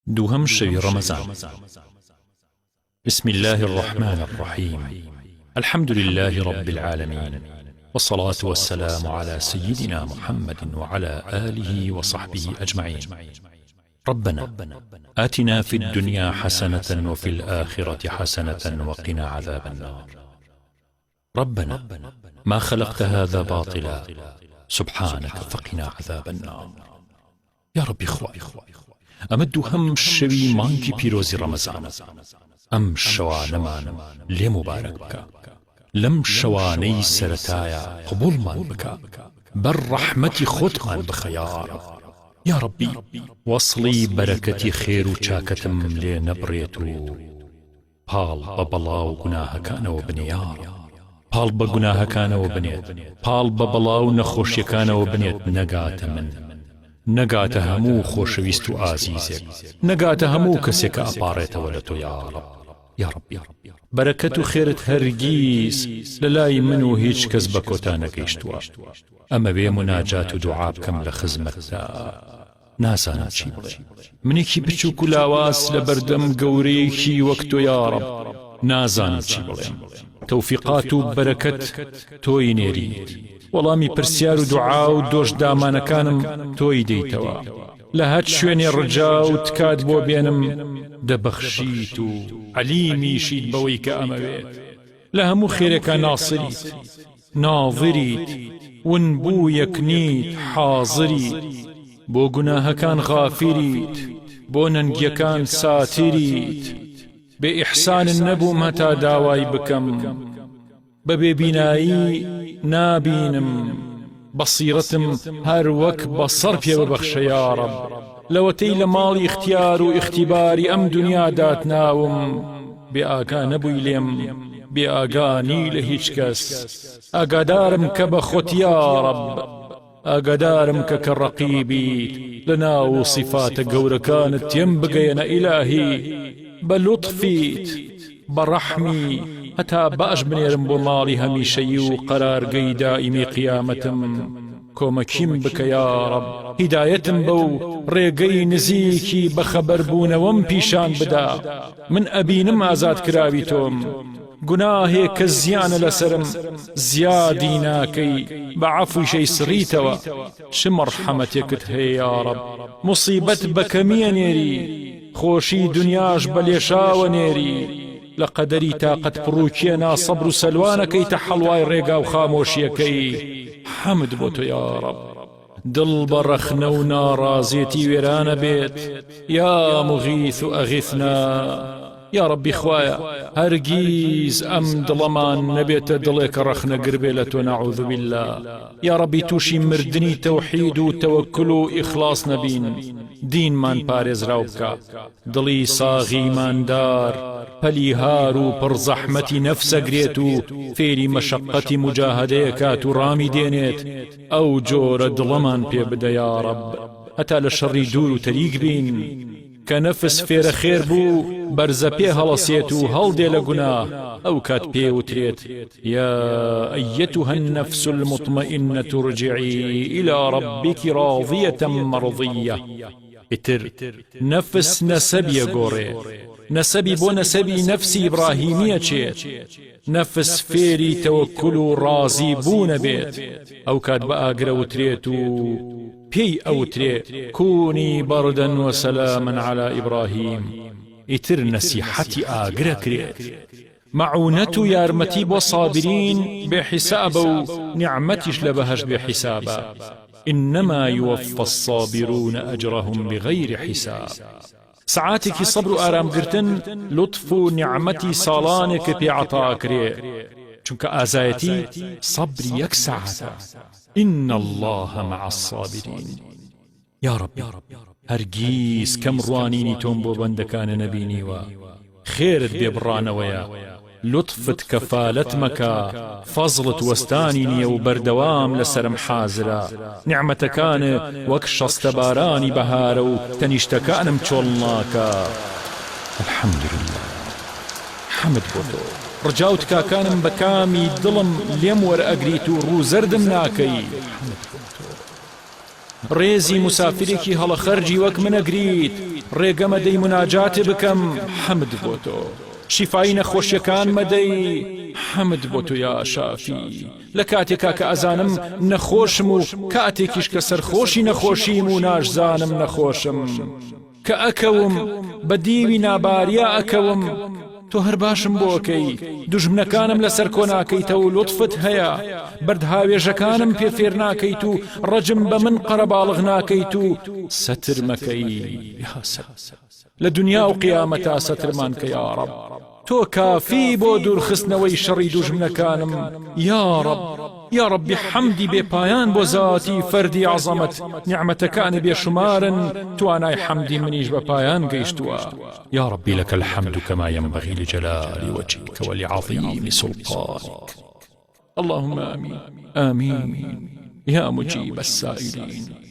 دووهەم شەوی ڕەمەزان. بسم اللە الرحمن الرحیم الحمد للە رب العالمین والصلاة والسلام علی سیدنا محمد وعلی آله وصحبه اجمعین ربنا آتنا في الدنيا حسنة وفي الآخرة حسنة وقنا عذاب النار ربنا ما خلقت هذا باطلا سبحانك فقنا عذاب النار یا ڕەبی خوای ئەمە دووهەم شەوی مانگی پیرۆزی ڕەمەزانە ئەم شەوانەمان لێ موبارەک بکە لەم شەوانەی سەرەتایە قبوڵمان بکە بەر ڕەحمەتی خۆتمان بخە یا ڕەب یا ڕەبی وەسڵی بەرەکەتی خێر و چاکەتم لێ نەبڕێت و پاڵ بە بەڵا و گوناهەکانەوە بنێ یاڕەب پاڵ بە گوناهەکانەوە بنێت پاڵ بە بەڵا و نەخۆشیەکانەوە بنێت نەگاتە من نەگاتە هەموو خۆشەویست و ئازیزێک نەگاتە هەموو کەسێک کە ئەپاڕێتەوە لە تۆ یاڕەب یاڕەب بەرەکەت و خێرت هەرگیز لە لای من و هیچ کەس بە کۆتا نەگەیشتووە ئەمەوێ موناجات و دوعا بکەم لە خزمەتدا. نازانم چی بڵێم منێکی بچووک و لاواز لە بەردەم گەورەیەکی وەک تۆ یاڕەب نازانم چی بڵێم تەوفیقات و بەرەکەت تۆی نێریت وەڵامی پرسیار و دوعا و دۆش دامانەکانم تۆی دەیتەوە لە هەر شوێنێ ڕجا و تکات بۆ بێنم دەبەخشیت و عەلیمیشیت بەوەی کە ئەمەوێت لە هەموو خێرێکا ناسریت ناظریت ونبوویەک نیت حازریت بۆ گوناهەکان غافیریت بۆ نەنگیەکان ساتریت بێ ئیحسانن نەبووم هەتا داوای بکەم بە بێ بینایی نابینم بەسیرەتم هەر وەک بەسەڕ پێ ببەخشە یاڕەب لەوەتەی لە ماڵی ئیختیار و ئیختیباری ئەم دونیا داتناوم بێ ئاگا نەبووی لێم بێ ئاگا نی لە هیچ کەس ئاگادارم کە بە خۆت یاڕەب ئاگادارم کە کە ڕەقیبیت لە ناو و سیفاتە گەورەکانت تێم بگەیەنە ئیلاهی بە لوتفیت بە ڕەحمی هەتا باش بنێرم بۆ ماڵی هەمیشەیی و قەرارگەی دائیمی قیامەتم کۆمەکیم بکە یاڕەب هیدایەتم بە و ڕێگەی نزیکی بەخەبەربوونەوەم پیشان بدە من ئەبینم ئازاد کراوی تۆم گوناهێک کە زیانە لەسەرم زیادی ناکەی بە عەفویش ئەیسڕیتەوە چ مەڕحەمەتێکت هەیە یاڕەب موسیبەت بە کەمی ئەنێری خۆشی دونیاش بە لێشاوە نێری لە قەدەری تاقەت پڕوکێ ناسەبر و سەلوانەکەیتە حەڵوای ڕێگا و خامۆشیەکەی حەمد بۆ تۆ یاڕەب دڵ بە ڕەخنە و ناڕازێتی وێرانە بێت یا مغیث ئەغیثنا یا ڕەبی خوایە هەرگیز ئەم دڵەمان نەبێتە دڵێکە ڕەخنەگر بێ لە تۆ نەعوذ باللە یا ڕەبی تووشی مردنی تەوحید و تەوەکل و ئیخلاص نەبین دینمان پارێزراو بکە دڵی ساغی ئیماندار پەلی هار و پڕ زەحمەتی نەفسەگرێت و فێری مەشەقەتی موجاهەدەیەکات و ڕامی دێنێت ئەو جۆرە دڵەمان پێ بدە یاڕەب هەتا لە شەڕی دوور و تەریک بین کە نەفس فێرە خێر بوو بەرزە پێ هەڵەسێت و هەڵدێ لە گوناه ئەو کات پێ وترێت يا أيتها النفس المطمئنة ارجعي إلى ربك راضية مرضية ئیتر نەفس نەسەبی ئەگۆڕێ، نەسەبی بۆ نەسەبی نەفسی ئیبڕاهیمی ئەچێت، نەفس فێری تەوەکول و ڕازی بوون ئەبێت، ئەوکات بە ئاگر ئەوترێت و پێی ئەوترێ، کونی بردا وسلاما علی ابراهیم، ئیتر نەسیحەتی ئاگر ئەکرێت. مەعونەت و یارمەتی بۆ صابرین بێ حیسابە و نیعمەتیش لە بەهەشت بێ حیسابە، انما یوفی الصابرون اجرهم بغیر حساب. سەعاتێکی سەبر و ئارامگرتن لوتف و نیعمەتی ساڵانێکت پێ عەتا ئەکرێ، چونکە ئازایەتی سەبری یەک سەعاتە، ان اللە مع الصابرین. یاڕەبی هەرگیز کەم ڕوانینی تۆم بۆ بەندەکانە نەبینیوە خێرت بێ بڕانەوەیە لوتفت کەفالەت مەکە فەزڵت وەستانی نییە و بەردەوام لەسەرم حازرە نیعمەتەکانت وەک شەستەبارانی بەهارە و تەنیشتەکانم چۆڵ ناکا الحمدللە حەمد بۆ تۆ ڕجا و تکاکانم بە کامی دڵم لێم وەرئەگریت و ڕوو زەردم ناکەی حەمد بۆ تۆ. ڕێزی موسافیرێکی هەڵەخەرجی وەک من ئەگریت؟ ڕێگە مەدەی موناجاتێ بکەم حەمد بۆ تۆ شیفای نەخۆشیەکان مەدەی حەمد بۆ تۆ یا شافی لە کاتێکا کە ئەزانم نەخۆشم و کاتێکیش کە سەرخۆشی نەخۆشیم و ناشزانم نەخۆشم کە ئەکەوم بە دیوی ناباریا ئەکەوم تۆ هەر باشم بۆ ئەکەی دوژمنەکانم لەسەر کۆ ناکەیتەوە و لوتفت هەیە بەردهاوێژەکانم پێ فێر ناکەیت و ڕەجم بە من قەرەباڵغ ناکەیت و سەتر مەکەی یا لە دنیا و قیامەتا سەترمان کە یا ڕەب تۆ کافی بۆ دوورخستنەوەی شەڕی دوژمنەکانم یا ڕەب یا ڕەبی حەمدی بێ پایان بۆ زاتی فەردی عەزەمەت نیعمەتەکانی بێشومارن توانای حەمدی منیش بە پایان گەیشتووە یا ربی لك الحمد كما ينبغي لجلال وجهك ولعظيم سلطانك اللهم آمين آمين يا مجيب السائلين.